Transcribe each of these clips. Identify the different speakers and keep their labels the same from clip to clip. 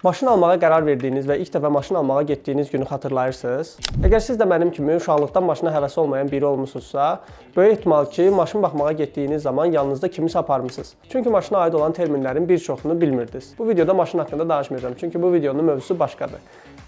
Speaker 1: Maşın almağa qərar verdiyiniz və ilk dəfə maşın almağa getdiyiniz günü xatırlayırsınız? Əgər siz də mənim kimi uşaqlıqdan maşına həvəsi olmayan biri olmusunuzsa, böyük ehtimal ki, maşın baxmağa getdiyiniz zaman yanınızda kimisə aparmısınız. Çünki maşına aid olan terminlərin bir çoxunu bilmirdiniz. Bu videoda maşın haqqında danışmayacağam, çünki bu videonun mövzusu başqadır.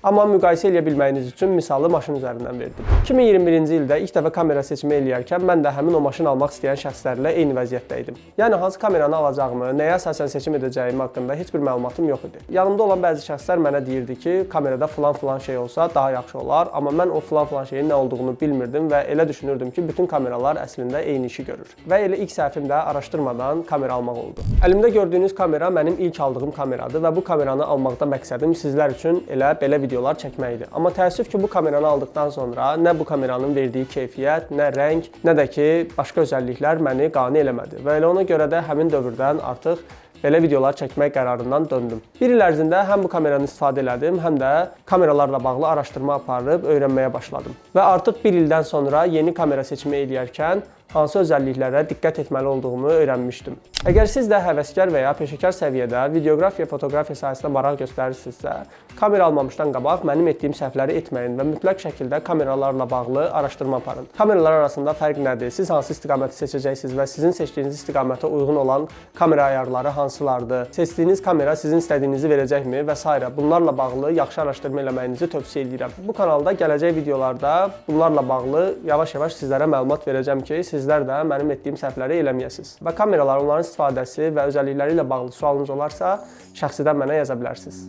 Speaker 1: Amma müqayisə eləyə bilməyiniz üçün misalı maşın üzərindən verdim. 2021-ci ildə ilk dəfə kamera seçimi eləyərkən mən də həmin o maşın almaq istəyən şəxslərlə eyni vəziyyətdə idim. Yəni hansı kameranı alacağımı, nəyə əsasən seçim edəcəyim haqqında heç bir məlumatım yox idi. Yanımda olan bəzi şəxslər mənə deyirdi ki, kamerada filan-filan şey olsa daha yaxşı olar, amma mən o filan-filan şeyin nə olduğunu bilmirdim və elə düşünürdüm ki, bütün kameralar əslində eyni işi görür. Və elə ilk səhvim də araşdırmadan kamera almaq oldu. Əlimdə gördüyünüz kamera mənim ilk aldığım kameradır və bu kameranı almaqda məqsədim sizlər üçün elə belə videolar çəkmək idi. Amma təəssüf ki, bu kameranı aldıqdan sonra nə bu kameranın verdiyi keyfiyyət, nə rəng, nə də ki başqa özəlliklər məni qane eləmədi. Və elə ona görə də həmin dövrdən artıq belə videolar çəkmək qərarından döndüm. Bir il ərzində həm bu kameranı istifadə elədim, həm də kameralarla bağlı araşdırma aparıb öyrənməyə başladım. Və artıq bir ildən sonra yeni kamera seçimi eləyərkən hansı özəlliklərə diqqət etməli olduğumu öyrənmişdim. Əgər siz də həvəskar və ya peşəkar səviyyədə videoqrafiya, fotoqrafiya sahəsində maraq göstərirsinizsə, kamera almamışdan qabaq mənim etdiyim səhvləri etməyin və mütləq şəkildə kameralarla bağlı araşdırma aparın. Kameralar arasında fərq nədir? Siz hansı istiqaməti seçəcəksiniz və sizin seçdiyiniz istiqamətə uyğun olan kamera ayarları hansılardır? Seçdiyiniz kamera sizin istədiyinizi verəcəkmi və sairə. Bunlarla bağlı yaxşı araşdırma eləməyinizi tövsiyə edirəm. Bu kanalda gələcək videolarda bunlarla bağlı yavaş-yavaş sizlərə məlumat verəcəm ki, sizlər də mənim etdiyim səhvləri eləməyəsiniz. Və kameralar, onların istifadəsi və özəllikləri ilə bağlı sualınız olarsa, şəxsidən mənə yaza bilərsiniz.